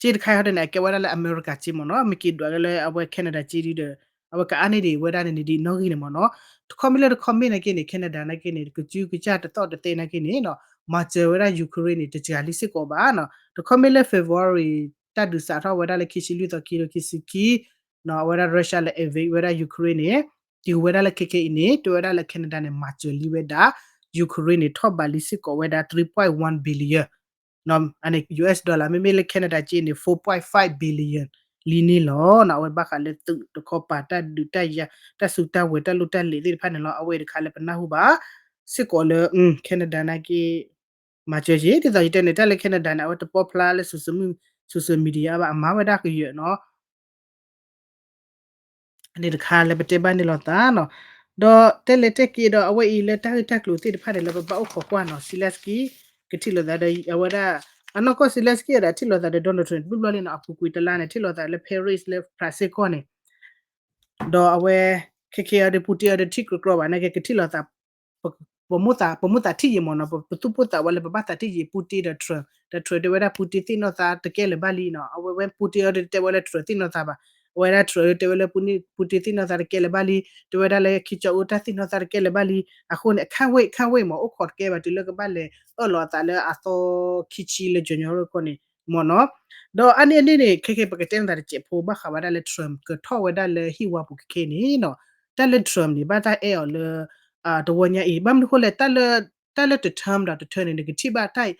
က့တခါအံၤဟီဒ်န့ၣ် အကဲဝဲဒၣ်လၢအမဲရကၤက့မ့ၢ်နီၤ မ့ၢ်က့ဒွးက့လၢအဝဲ Canada က့ဒ်ဒီး အဝဲကအါန့ၢ်ဒံးဝဲဒၣ်န့ၣ်ဒ်နီၣ်ဂံၢ်န့ၣ်မ့ၢ်နီၤ တခီမ့ၢ်လၢတခီမ့ၢ်နာ်က့န့ၣ် Canada နာ်က့န့ၣ် ကစုကစၢ်တသီၣ်တသဲနာ်က့န့ၣ် မၤစၢၤဝဲဒၣ် Ukraine န့ၣ် တစှၤလံစ့ၢ်ကီးဘၣ်နီၤ တခီမ့ၢ်လၢ February တၢ်ဒုးစးထီၣ်ဝဲဒၣ်လၢခံဆံလွံၢ်သီခံထိခံဆံခံ အဝဲဒၣ် Russia လၢ invade ဝဲဒၣ် Ukraine န့ၣ် တုၤဝဲဒၣ်လၢခဲခဲအံၤန့ၣ် တဲဝဲဒၣ်လၢ Canada န့ၣ် မၤစၢၤလံဝဲဒၣ် Ukraine န့ၣ် ထီၣ်ဘးလံစ့ၢ်ကီးဝဲဒၣ် three point one billion US dollar မ့မ့ၢ်လၢ Canada က့န့ၣ် four point five billion လံန့ၣ်လီၤနီၤ. အဝဲဘၣ်ဃးလၢသုးတခီပၤ တၢ်ဒုးတၢ်ယၤ တၢ်စုတၢ်ဝဲၤ တၢ်လိၣ်တၢ်လဲၤသ့ၣ်တဖၣ်န့ၣ်လီၤ. အဝဲတခါလၢပနၢ်ဟူဘၣ် စ့ၢ်ကီးလၢ Canada နာ်က့ မၤစၢၤက့ ဒ်သိးယတဲန့ၣ် တၢ်လၢ Canada န့ၣ် အဝဲတပီဖျါလၢ social media ဘၣ် အမၤဝဲဒၣ်ကယၢၤနီၤ. န့ၣ်တခါလၢပတဲဘၣ်န့ၣ်လိာ်သးနီၤ. ဒီးတဲလဲၤတဲက့ၤဒီး အဝဲအံၤလၢတၢ်ဂ့ၢ်တၢ်ကျိၤသ့ၣ်တဖၣ်န့ၣ် လၢပဘၣ်အိၣ်ခိးကွၢ်နီၤ Zelensky ကထံၣ်လိာ်သးဒီးအဝဲဒၣ် အနီၢ်ကီၢ် Zelensky ဒီးထံၣ်လိာ်သးဒီး Donald Trump တဘျီဘျီလံနီၤ. အပူၤကွံာ်တလါန့ၣ် ထံၣ်လိာ်သးလၢ Paris လၢ France ကီၢ်န့ၣ် ဒီးအဝဲ ခဲခဲအံၤဒီး Putin အံၤဒီးထံၣ်ကြၢးကြၢးဘၣ်နာ်က့ ကထံၣ်လိာ်သး ပမိၣ်သး ပမိၣ်သးထံၣ်ယံာ်မ့ၢ်နီၤ, ပသူၣ်ပိၢ်သးဝဲလၢပဘၣ်သးထံၣ်ယံာ် Putin ဒီး Trump, ဒီး Trump တဲဝဲဒၣ် Putin သ့ၣ်နီၣ်သးတကဲလၢၤဘၣ်လံနီၤ. အဝဲဝဲ Putin အံၤဒီးတဲဝဲလၢ Trump သ့ၣ်နီၣ်သးဘၣ်. အဝဲဒၣ် Trump တဲဝဲလၢ Putin သ့ၣ်နီၣ်သးတကဲလၢၤဘၣ်လံ, တဲဝဲဒၣ်လၢ Kim Jong Un တၢ်သ့ၣ်နီၣ်သးတကဲလၢၤဘၣ်လံ. အဃိန့ၣ် အ can't wait, can't wait မ့ၢ် အိၣ်ခိးတကဲဘၣ် တုၤလၢကဘၣ်လဲၤအၢၣ်လီၤအသးလၢအသီခံဆံလၢ January ကီၢ်န့ၣ်မ့ၢ်နီၤ. ဒီးအါန့ၢ်အန့ၣ်န့ၣ် ခဲခဲပကတဲနသးတစဲးဖိ ဘၣ်ဃးဝဲဒၣ်လၢ Trump ကထီၣ်ဝဲဒၣ်လၢဟံၣ်ဝါပူၤခဲခဲန့ၣ်နီၤ, တၢ်လၢ Trump န့ၣ် ဘၣ်တၢ်အဲၣ်အီၤလၢ တဝီညါအံၤ ဘၣ်မနုၤအဃိလဲၣ်, တၢ်လၢ တၢ်လၢတ term ဒီးတ term န့ၣ် နကထံၣ်ဘၣ်တၢ်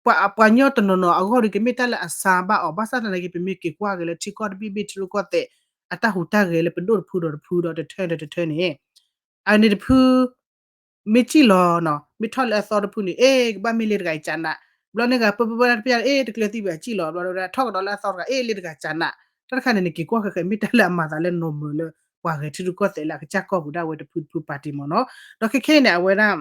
ပှၤ ပှၤညီတနီၤနီၤအဂီၢ်ဒီး ကမ့ၢ်တၢ်လၢအစှၤဘၣ်အီၤ, ဘၣ်ဆၣ်သနာ်က့ ပမ့ၢ်က့ၤကွၢ်က့ၤလၢထံကီၢ်တဘ့ၣ်ဘ့ၣ် ထံရူၢ်ကီၢ်သဲး အတၢ်ဟူးတၢ်ဂဲၤလၢပဒိၣ်တဖုဒီးတဖုဒီး တ term ဒီးတ term န့ၣ် အန့ၣ်တဖု မ့ၢ်စံၣ်လီၤနီၤ, မ့ၢ်ထီၣ်လၢအသီတဖုန့ၣ် အ့ ကဘၣ်မ့ၢ်လ့တဂၤအံၤကနး, ဘျီန့ၣ်ဂၤ ပၢပၢပၢတၢ်တပျၢ် အ့ တကျဲၤသံဘၣ်စံၣ်လီၤ, ဘျီဒီးထီၣ်ကဒီးလၢအသီတဂၤ အ့ လ့တဂၤကနး, တၢ်တခါန့ၣ် နက့ၤကွၢ်ဃဲဃဲ မ့ၢ်တၢ်လၢအမၤသးလၢ normal လၢ ပှၤဂဲၤထံရူၢ်ကီၢ်သဲးလၢအကစၢ်ကီၢ်ပူၤဒၣ်ဝဲတဖုတဖု party မ့ၢ်နီၤ. ဒီးခဲခဲအံၤန့ၣ် အဝဲဒၣ်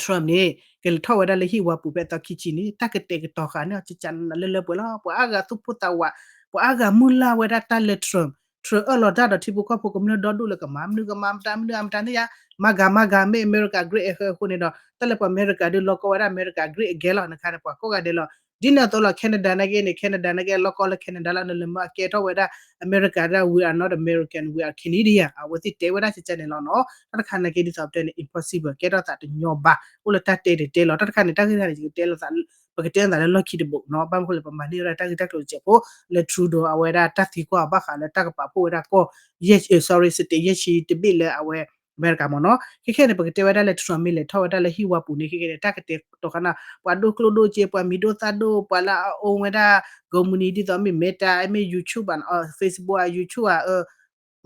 Trump န့ၣ် ကလဲၤထီၣ်ဝဲဒၣ်လၢဟံၣ်ဝါပူၤဖဲအသီခံဆံန့ၣ် တၢ်ကတဲာ်ကတီၤဃာ်န့ၢ်အီၤ ကကနးလၢလၢပှဲၤပှဲၤလီၤ. ပှၤအါဂၤသူၣ်ပိၢ်သးဝး, ပှၤအါဂၤမုၢ်လၢ်ဝဲဒၣ်တၢ်လၢ Trump, Trump အၢၣ်လီၤတၢ်ဒီးထံဖိကီၢ်ဖိကမျၢၢ်ဒီဒူၣ်လၢကမၤမနုၤကမၤမတၤ မနုၤအမတၤန့ၣ်ယါ, MAGA MAGA မ့ၢ် America Great အဃိအဃိန့ၣ်ဒီး တၢ်လၢပှၤအမဲရကၤဒီး လီၤကီဝဲဒၣ် America Great again လီၤ. နခါန့ၣ် ပှၤကိးဂၤဒဲးလီၤ. ဒ်န့ၣ်အသိးလီၤ Canada နာ်က့န့ၣ် Canada နာ်က့ လီၤကီလၢ Canada လီၤ. နလဲၤမၤအကဲထီၣ်ဝဲဒၣ် အမဲရကၤဒၣ် we are not American, we are Canadian အဝဲသ့ၣ်တဲဝဲဒၣ်ကကန့ၣ်လီၤနီၤ. တၢ်တခါနာ်က့ ဒ်သိးပတဲန့ၣ် impossible ကဲထီၣ်သးတညီဘၣ်, အိၣ်လၢတၢ်တဲတတဲလီၤ. တၢ်တခါန့ၣ် တၢ်ဂ့ၢ်တခါန့ၣ် ယကတဲလိာ်သး ပကတဲလိာ်သးလၢလီၢ်ခံတဘိနီၤ. ဘၣ်မနုၤအဃိလဲၣ် ပမၤန့ၢ်ဝဲဒၣ်တၢ်ဂ့ၢ်တၢ်ကျိၤတစဲးဖိ လၢ Trudeau အဝဲဒၣ်တၢ်သံကွၢ်အီၤဘၣ်ဃးလၢတၢ်ကပာ်ဖှိၣ်ဝဲဒၣ်ကီၢ် sorry state ယဲၢ်ဆံတဘ့ၣ်လၢအဝဲ အမဲရကၤမ့ၢ်နီၤ. ခဲခဲန့ၣ် ပကတဲဝဲဒၣ်လၢ Trump မ့ၢ်လဲၤထီၣ်ဝဲဒၣ်လၢဟံၣ်ဝါပူၤန့ၣ် ခဲခဲန့ၣ် တၢ်ကတဲာ်ကတီၤဃာ်န့ၣ် ပှၤဒိၣ်ကျိၣ်ဒိၣ်စ့ ပှၤမံၤဒိၣ်သၣ်ဒိၣ် ပှၤလၢအ own ဝဲဒၣ် ကုမ္ပဏီ ဒ်သိးမ့ၢ် Meta မ့ၢ် YouTube ဘၣ် Facebook ဧါ YouTube ဧါ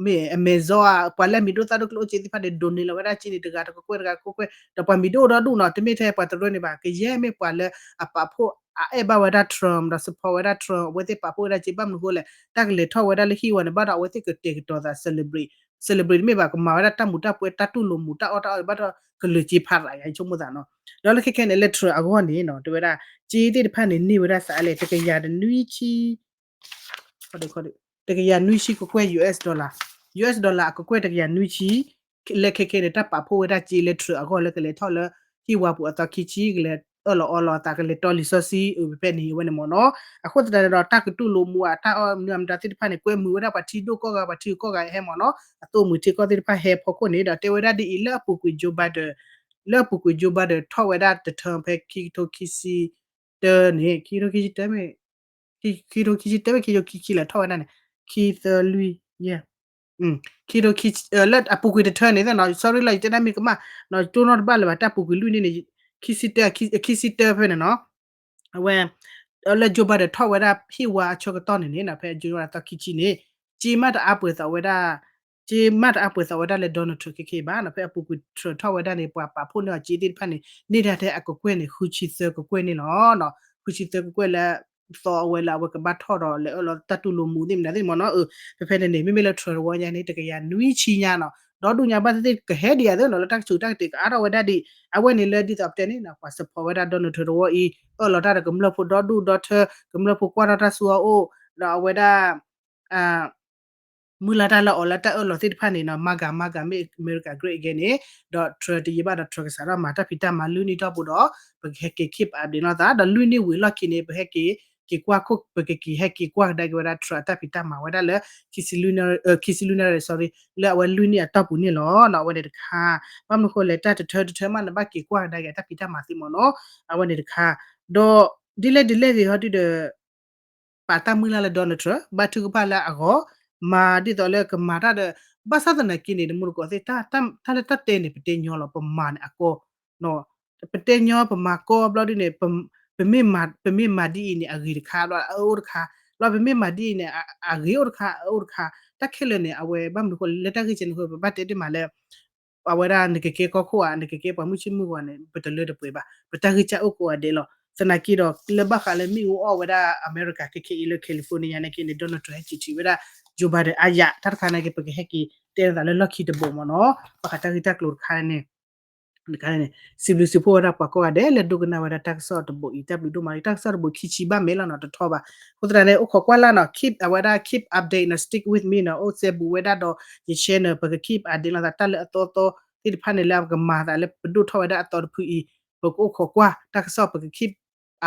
မ့ၢ် Amazon ဧါ ပှၤလၢအမံၤဒိၣ်သၣ်ဒိၣ်ကျိၣ်စ့သ့ၣ်တဖၣ်န့ၣ် donate လီၤဝဲဒၣ်စ့န့ၣ် တဂၤတကကွဲၢ်တဂၤတကကွဲၢ် ဒီးပှၤမံၤဒိၣ်အိၣ်ဒီဒူၣ်နီၤ တမ့ၢ်ထဲပှၤတရၢန့ၣ်ဘၣ် ကယဲၢ်မ့ၢ်ပှၤလၢအပာ်ဖှိၣ်အအဲၣ်ဘၣ်ဝဲဒၣ် Trump ဒီး support ဝဲဒၣ် Trump အဝဲသ့ၣ်ပာ်ဖှိၣ်ဝဲဒၣ်စ့ ဘၣ်မနုၤအဃိလဲၣ် တၢ်ကလဲၤထီၣ်ဝဲဒၣ်လၢဟံၣ်ဝါန့ၣ် ဘၣ်ဒီးအဝဲသ့ၣ်ကတဲာ်ကတီၤသး celebrate celebrate တမ့ၢ်ဘၣ် ကမၤဝဲဒၣ်တၢ်မူၤတၢ်ပွဲ တၢ်တူၢ်လိာ်မူၤ တၢ်အီၣ်တၢ်အီန့ၣ် ဘၣ်ဒီးကလုာ်စ့ဖးရၤယါ ယဆိကမိၣ်သးနီၤ. ဒီးလၢခဲခဲန့ၣ် လၢ Trump အဂီၢ်န့ၣ်နီၤ တဲဝဲဒၣ် စ့သ့ၣ်တဖၣ်န့ၣ် န့ၢ်ဝဲဒၣ်စးလဲၣ် တကယၤတနွံဆံ တကယၤနွံဆံကကွဲၢ် US dollar, US dollar အကကွဲၢ်တကယၤနွံဆံ လၢခဲခဲန့ၣ် တၢ်ပာ်ဖှိၣ်ဝဲဒၣ်စ့လၢ Trump အဂီၢ်လၢကလဲၤထီၣ်လၢ ဟံၣ်ဝါပူၤအသီခံဆံ ကလဲၤအၢၣ်လီၤအီလီၤအသး ကလဲၤတီလံာ်စီဆှံ အဖဲန့ၣ်ဝဲန့ၣ်မ့ၢ်နီၤ. အဃိသတးန့ၣ်ဒီး တၢ်ကတူၢ်လိာ်မူၤအတၢ်အီၣ်မနုၤအမတၤသ့ၣ်တဖၣ်န့ၣ် ကွဲမုာ်ဝဲဒၣ်ပှၤထံဒိၣ်ကီၢ်ဂၤ ပှၤထံဂုၤကီၢ်ဂၤဟဲမ့ၢ်နီၤ အသိၣ်မှံၤထံကီၢ်သ့ၣ်တဖၣ်ဟဲဖီခိၣ်န့ၣ်ဒီး တဲဝဲဒၣ်ဒ်အံၤ လၢအပူၤကွံာ် Joe Biden လၢအပူၤကွံာ် Joe Biden ထီၣ်ဝဲဒၣ်တထၢၣ်ဖဲခံကထိခံဆံ တၢန့ၣ် ခံကထိခံဆံတၢမ့ၢ် ခံကထိခံဆံတၢမ့ၢ် ခံကထိခံဆံခံလဲၣ်ထီၣ်ဝဲဒၣ်န့ၣ် ခံသၢလွံၢ်ယဲၢ် ခံကထိခံ လၢအပူၤကွံာ်တထၢၣ်န့ၣ်သ့ၣ်နီၤ sorry လီၤ ယတဲဒၣ်မ့ၢ်ကမၣ် ကၠိနီတဘၣ်လၢၤဘၣ် တၢ်ပူၤကွံာ်လွံၢ်နံၣ်န့ၣ် ခံဆံတၢ ခံဆံတၢဖဲန့ၣ်နီၤ အဝဲ လၢ Joe Biden ထီၣ်ဝဲဒၣ်ဟံၣ်ဝါအဆၢကတီၢ်န့ၣ်န့ၣ် ဖဲ January သီခံဆံန့ၣ် က့မ့ၢ်တအါပှဲၤသိးဝဲဒၣ် က့မ့ၢ်တအါပှဲၤသိးဝဲဒၣ်လၢ Donald Trump ခဲခဲဘၣ်နီၤ ဖဲအပူၤကွံာ် Trump ထီၣ်ဝဲဒၣ်န့ၣ် ပှၤပာ်ဖှိၣ်န့ၢ်အီၤက့သ့ၣ်တဖၣ်န့ၣ် န့ၢ်ဒၣ်ထဲအကကွဲၢ်န့ၣ် ဃုဆံသၢကကွဲၢ်န့ၣ်လီၤ. ဃုဆံသၢကကွဲၢ်လၢ သီအဝဲလၢအဝဲကဘၣ်ထီၣ်ဒီးလဲၤအၢၣ်လီၤတၢ်တူၢ်လိာ်မူၤသ့ၣ်မနုၤသ့ၣ်မ့ၢ်နီၤ အၢ ဖဲဖဲန့ၣ်န့ၣ် မ့မ့ၢ်လၢ Trump တဝီညါန့ၣ် တကယၤနွံဆံညါနီၤ ဒီဒူၣ်ညါဘၣ်သ့ၣ်သ့ၣ်ကဟဲဒံးဧါသ့ၣ်နီၤ လၢတၢ်ကဆူးတၢ်ကတ့ၤကအါထီၣ်ဝဲဒၣ်ဒံး အဝဲန့ၣ်လၢဒ်သိးပတဲန့ၣ်နီၤ ပှၤ support ဝဲဒၣ် Donald Trump တဝီအံၤ အၢၣ်လီၤတၢ်ဒီးကမျၢၢ်ဖိဒီဒူၣ်ဒီထၢ ကမျၢၢ်ဖိကွၢ်ထီၣ်တၢ်ဆူအအိၣ် ဒီးအဝဲဒၣ် မုၢ်လၢ်တၢ်လၢအီၤလၢတၢ်အၢၣ်လီၤသ့ၣ်တဖၣ်န့ၣ်နီၤ MAGA MAGA မ့ၢ် America Great Again န့ၣ် ဒီး Trump တယံာ်ဘၣ်ဒီး Trump ကစးထီၣ်မၤတၢ်ဖံးတၢ်မၤလွံၢ်နံၣ်တီၢ်ပူၤဒီး ပကဟဲက့ၤ keep update လိာ်သး ဒီးလွံၢ်နံၣ်ဝံၤအလီၢ်ခံန့ၣ် ပဟဲက့ၤ က့ၤကွၢ်ခိၣ် ပကက့ၤဟဲက့ၤကွၢ်ကဒါက့ၤဝဲဒၣ် Trump အတၢ်ဖံးတၢ်မၤဝဲဒၣ်လၢ ခံဆံလွံၢ်နံၣ် sorry လၢအဝဲလွံၢ်နံၣ်အတီၢ်ပူၤန့ၣ်လီၤ. အဝဲန့ၣ်တခါ ဘၣ်မနုၤအဃိလဲၣ် တၢ်တထၢတထၢမးန့ၣ် ဘၣ်က့ၤကွၢ်ကဒါက့ၤအတၢ်ဖံးတၢ်မၤသ့မ့ၢ်နီၤ အဝဲန့ၣ်တခါ ဒီးဒ်လဲၣ်ဒ်လဲၣ်ဂ့ၤဟီဒုဒီး ပာ်တၢ်မုၢ်လၢ်လၢ Donald Trump ဘါထုကဖၣ်လၢအဂီၢ် မၤဒ်သိးလၢကမၤတၢ်ဒီး ဘၣ်ဆၣ်သနာ်က့န့ၣ် တမူတကိးသ့ၣ် တၢ်လၢတၢ်တဲန့ၣ် ပတဲညီလီၤ ပမၤန့ၣ်အကီ ပတဲညီပမၤကီဘျီဒ်န့ၣ် ပ ပမ့ၢ်မၤဒ်အံၤန့ၣ် အဂ့ၤတခါ ဘျီအအၢအိၣ်တခါ, ဘျီပမ့ၢ်မၤဒ်အံၤန့ၣ် အဂ့ၤအိၣ်တခါ အအၢအိၣ်တခါ, တၢ်ခဲလၢာ်န့ၣ် အဝဲဘၣ်မနုၤအဃိလဲၣ် လၢတၢ်ဂ့ၢ်ကဲန့ၣ်အဃိ ပဘၣ်တဲတ့ၢ်မးလၢ အဝဲဒၣ်နကကဲကီၢ်ခိၣ်ဧါ နကကဲပှၤမုၢ်ဆ့ၣ်မုၢ်ဂီၤန့ၣ် ပတလၢတပှဲၤဘၣ်, ပတၢ်ဂံၢ်စၢ်အိၣ်ကိးဂၤဒဲးလီၤ. သနာ်က့ဒီး လၢဘၣ်ဃးလၢမ့ၣ်အူအီၣ်ဝဲဒၣ်အမဲရကၤခဲခဲအံၤလၢ California နာ်က့န့ၣ် Donald Trump ဟဲစံးထံးဝဲဒၣ် Joe Biden အါယၤ တၢ်တခါနာ်က့ ပကဟဲက့ၤတဲလိာ်သးလၢလီၢ်ခံတဘိးမ့ၢ်နီၤ, ဘၣ်ဃးတၢ်ဂ့ၢ်တၢ်ကျိၤတခါန့ၣ် တခါန့ၣ် စံးဘျုးစံးဖှိၣ်ဝဲဒၣ်ပှၤကိးဂၤဒဲးလၢဒိကနၣ်ဝဲဒၣ်တၢ်ကစီၣ်တဘိးအံၤ, တၢ်ဘျုးဒိၣ်မးလီၤ. တၢ်ကစီၣ်တဘိးခံဆံဘၣ်မဲာ်လီၤနီၤ တထီၣ်ဘၣ်. အဃိသတးန့ၣ် အိၣ်ခိးကွၢ်လၢ်နီၤ keep အဝဲဒၣ် keep update နီၤ stick with me နီၤ အိၣ်စဲဘူးဝဲဒၣ်ဒီးယ channel ပက keep update လိာ်သး တၢ်လၢအသီသီသ့ၣ်တဖၣ်န့ၣ် လၢအကမၤသးလၢပဒိၣ်ထီၣ်ဝဲဒၣ်အသီတဖုအံၤ ပကအိၣ်ခိးကွၢ် တၢ်ကစီၣ်ပက keep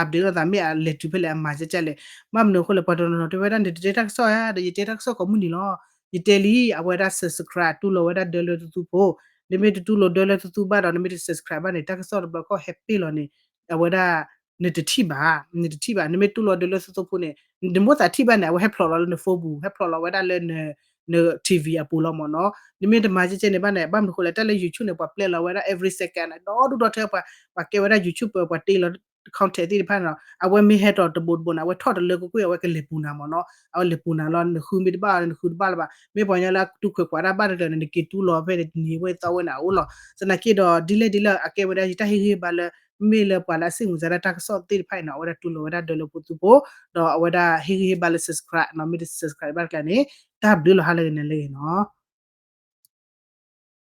update လိာ်သး မ့ၢ်အလဲၤတုၤဖဲလဲၣ် အမၤကဲကဲလဲၣ်. ဘၣ်မနုၤအဃိလဲၣ် ပှၤတနီၤနီၤတဲဝဲဒၣ် နတတဲတၢ်ကစီၣ်ဧါ ဒီးယတဲတၢ်ကစီၣ်ကိးမုၢ်နံၤလီၤ. ယတဲလံ အဝဲဒၣ် subscribe တူၢ်လိာ်ဝဲဒၣ်ဒၢလၢတသူဖိ, နမ့ၢ်တတူၢ်လိာ်ဒၢလၢတသူဘၣ်ဒီး နမ့ၢ်တ subscribe ဘၣ်န့ၣ် တၢ်ကစီၣ်တဘျီခီၣ်ဟဲပ့ၢ်လီၤန့ၣ် အဝဲဒၣ် နတထံၣ်ဘၣ်, နတထံၣ်ဘၣ်. နမ့ၢ်တူၢ်လိာ်ဒၢလၢတသူဖိန့ၣ် နမိၣ်သးထံၣ်ဘၣ်န့ၣ် အဝဲဟဲဖျိးလီၤလၢန phone ပူၤ ဟဲဖျိးလီၤဝဲဒၣ်လၢ န TV အပူၤလီၤမ့ၢ်နီၤ. နမ့ၢ်တမၤကဲကဲန့ၣ်ဘၣ်န့ၣ် ဘၣ်မနုၤအဃိလဲၣ် တၢ်လၢ YouTube န့ၣ် ပှၤပျဲလီၤဝဲဒၣ် every second ဒီဒူၣ်ဒီထၢ ပှၤကဲဝဲဒၣ် YouTuber ပှၤတ့လီၤ content သ့ၣ်တဖၣ်န့ၣ်လီၤ. အဝဲမ့ၢ်ဟဲထီၣ်တဘိးတဘိးန့ၣ် အဝဲထီၣ်တလၢကွ့ၢ်ကွ့ၢ် အဝဲကလဲၤပူၤနၤမ့ၢ်နီၤ. အဝဲလဲၤပူၤနၤလီၤ နဃုမ့ၢ်တဘၣ်အီၤ နဃုတဘၣ်လၢၤဘၣ်. မ့ၢ်ပှၤကညီလၢအတူၢ်ခွဲးခွးတၢ်ဘၣ်တကျၢၤန့ၣ် နက့ၤတူၢ်လိာ်ဖဲန့ၣ် တနံၤဝဲသီဝဲန့ၣ် အအိၣ်လီၤ. သနာ်က့ဒီး ဒ်လဲၣ်ဒ်လဲၣ် အကဲဝဲဒၣ်ယတၢ်ဟ့ၣ်ဂံၢ်ဟ့ၣ်ဘါလၢ မ့ၢ်လၢပှၤလၢအစ့ၣ်မုာ်စါဒၣ်တၢ်ကစီၣ်သ့ၣ်တဖၣ်အံၤနီၤ အဝဲဒၣ်တူၢ်လိာ်ဝဲဒၣ်ဒၢလၢဖိသူဖိ, ဒီးအဝဲဒၣ်ဟ့ၣ်ဂံၢ်ဟ့ၣ်ဘါလၢ subscribe နီၤ မ့ၢ်တ subscribe ဘၣ်တကျါန့ၣ် တၢ်ဘျုးလီၤဟါလၢဂ့ၤန့ၣ်လၢဂ့ၤနီၤ.